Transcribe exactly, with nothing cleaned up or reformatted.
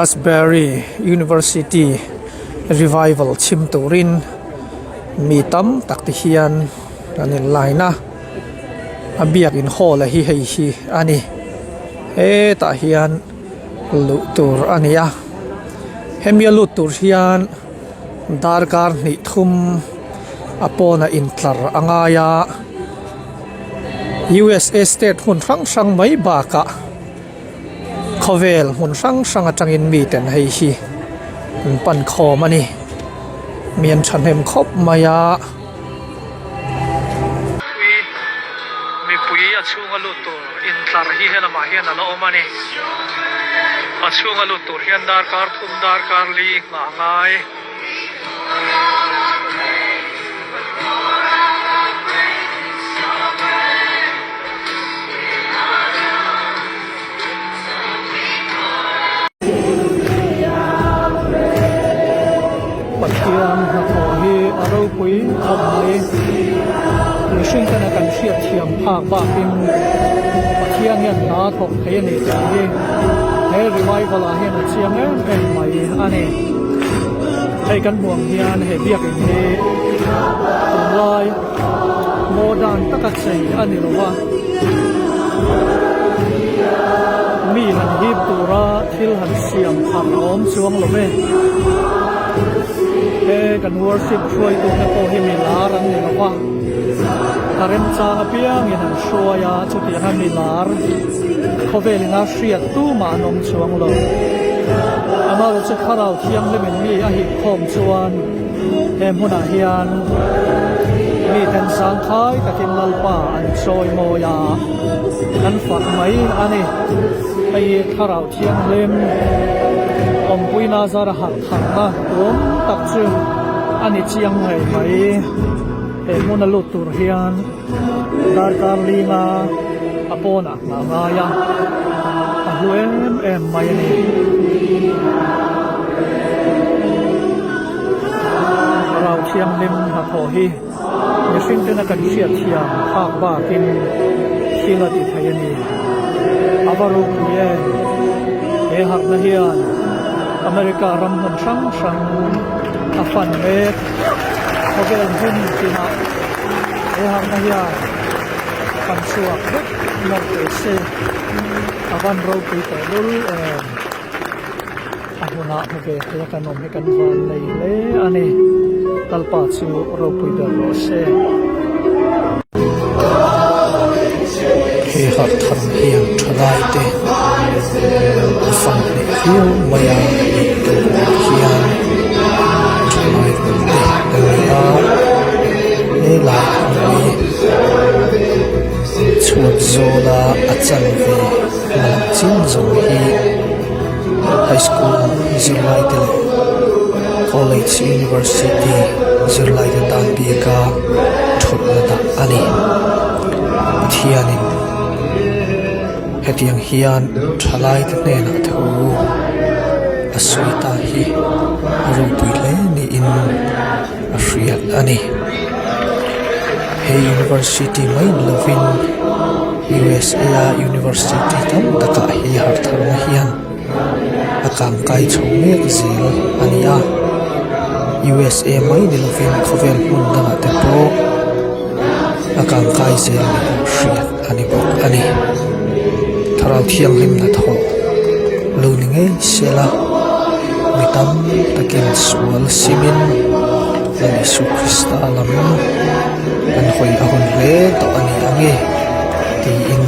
Asbury University revival chim turin mi tam tak te hian an inline a, a biak in hall a hi hei hi a ni. Hetah hian luh tur a ni a. Hemi a lut tur hian darkar hnih thum a pawna intlar a ngai a. U S A state hmun hrang hrang mai bakah khawvel hmun hrang hrang aṭangin miten hei hi an pan khawm a ni. Mi an ṭhahnem khawp mai a. Mipui a chhunga lut tur intlar hi helamah hian a la awm a ni. A chhunga lut tur hian darkar thum, darkar li nghah ngai. Pathian hnathawh hi a ropui khawp mai. Mihringten a kan hriatthiam phak bakin Pathian hian hna thawk thei a ni tih hi he revival-ah hian a chiang em em mai a ni. Hei kan hmuh ang hian he biak in hi tunlai modern taka chei a ni lo va. Mi han hip tura thil han siam thar a awm chuang lo ve. He kan worship hruaitu te pawh hi mi lar an ni lo va. A remchang apiangin an hruai a, chutianga mi lar khawvelin a hriat tumah an awm chuang lo. Amaherawhchu Thlarau Thianghlimin mi a hip khawm chuan he hmunah hian miten zangkhai takin Lalpa an chawimawi a, an fak mai a ni. Hei hi Thlarau Thianghlim awmpuina zara harh tharna tum tak chu a ni chiang mai mai. He hmuna lut tur hian darkar li nga a pawnah nghah ngai a, a hlu em em mai a ni. Thlarau Thianghlim hnathawh hi mihringten a kan hriatthiam phak bakin thil a ti thei a ni. A va ropui em. He harhna hian America ram hmun hrang hrang a fan mek. Khawvel hmun tinah he harhna hian fan chhuak vek nawk ve se. A van ropui tawh lul em. A hmunah hmu ve thei a kan awm hi kan vannei hle a ni. Lalpa chu ropui ber rawh se. He harh tharna hian ṭhalaite a fan hle viau mai a, hian ṭhalai rawn te an ni a, he lai hmun hi chhuat zawla a chang ve hmalam chin zawng hi high school zirlaite leh college, university zirlaite tan bieka ṭhutna dah a ni. Pathianin hetiang hian ṭhalaite hnenah thu a sawi ta hi a ropui hle niin a hriat a ni. He university mai lovin U S A-a university tam takah he harh tharna hian a kangkai chho mek zel a ni a. U S A mai ni lovin khawvel hmun dangah te pawh a kangkai zel ni hriat a ni bawk a ni. Thlarau Thianghlim hnathawh lo ni ngei sela, mi tam takin sual simin Lal Isu Krista lam an hawi a hun hle tawh a ni ang e, tiin